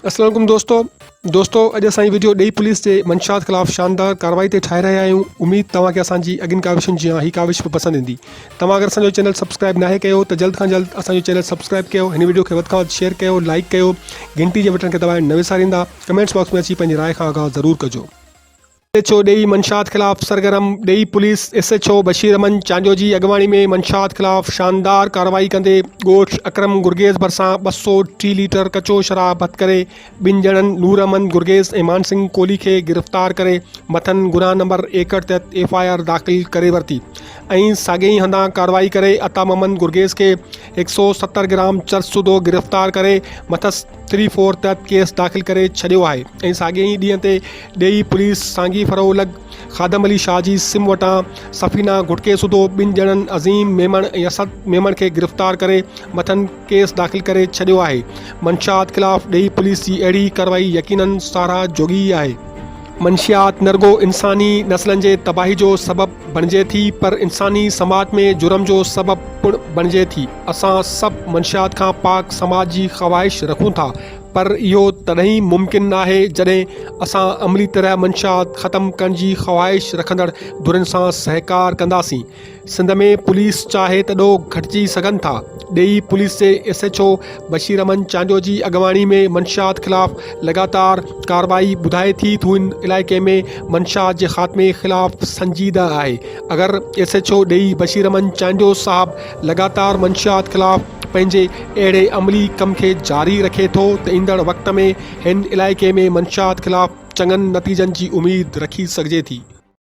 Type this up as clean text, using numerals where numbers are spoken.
السلام عليڪم دوستو دوستو اڄ اسان هي وڊيو ڏيئي پوليس جي منشيات خلاف شاندار ڪارروائي تي ٺاهي رهيا آهيون اميد توهان کي اسان جي اڳين ڪاوشن جيان هي ڪاوش به پسند ايندي توهان اگر اسان جو چينل سبسڪرائب ناهي ڪيو ته جلد کان جلد اسان جو چينل سبسڪرائب ڪيو هن وڊيو کي وڌ کان وڌ شيئر ڪيو لائيڪ ڪيو گهنٽي جي بٽڻ کي دٻائڻ نه وساريندا ڪمينٽس باڪس ۾ اچي پنهنجي راء کان آگاهه ضرور ڪجو. ايس ايڇ او ڏيئي منشيات خلاف سرگرم، Dihi police S H O Bashir Ahmed Chandio جي اڳواڻي ۾ منشيات خلاف شاندار ڪارروائي ڪندي ڳوٺ اڪرم گرگيز ڀرسان 230 ليٽر ڪچو شراب هٿ ڪري ٻن ڄڻن نور احمد گرگيز ۽ مان سنگهه ڪولهي کي گرفتار ڪري مٿن گناهه نمبر 61 تحت ايف I R داخل ڪري ورتي ۽ ساڳئي ئي هنڌان ڪارروائي ڪري عطا محمد گرگيز کي 170 گرام چرس سوڌو گرفتار ڪري مٿس ٿري فور تحت ڪيس داخل ڪري ڇڏيو آهي ۽ ساڳئي ئي ڏينهن تي ڏيئي پوليس سانگي ڦرهو لڳ خادم علي شاهه جي سم وٽان سفينا گهٽڪي سوڌو ٻن ڄڻن عظيم ميمڻ ۽ اسد ميمڻ کي گرفتار ڪري مٿن ڪيس داخل ڪري ڇڏيو آهي منشيات خلاف ڏيئي پوليس جي اهڙي ڪارروائي يقينن ساراهه جوڳي آهي. منشيات نه رڳو انساني نسلن جي تباهي جو سبب بڻجي ٿي پر انساني سماج ۾ جرم جو سبب پڻ بڻجي ٿي. اسان سڀ منشيات کان پاڪ سماج جي خواهش رکون ٿا پر اهو تڏهن ئي ممڪن آهي جڏهن اسان عملي طرح منشيات ختم ڪرڻ جي خواهش رکندڙ ڌرين سان سهڪار ڪنداسين. سنڌ ۾ پوليس چاهي ته ڏوهه گهٽجي سگهن ٿا، ڏيئي پوليس جي S H O Bashir Ahmed Chandio جي اڳواڻي ۾ منشيات خلاف لڳاتار ڪارروائي ٻڌائي ٿي تھ هن علائقي ۾ منشيات جي خاتمي خلاف سنجيده آهي اگر ايس ايڇ او ڏيئي بشير احمد چانڊيو صاحب لڳاتار منشيات خلاف پنهنجي اهڙي عملي ڪم کي جاري رکي ٿو ته ايندڙ وقت ۾ هن علائقي ۾ منشيات خلاف چڱن نتيجن جي اميد رکي سگهجي ٿي.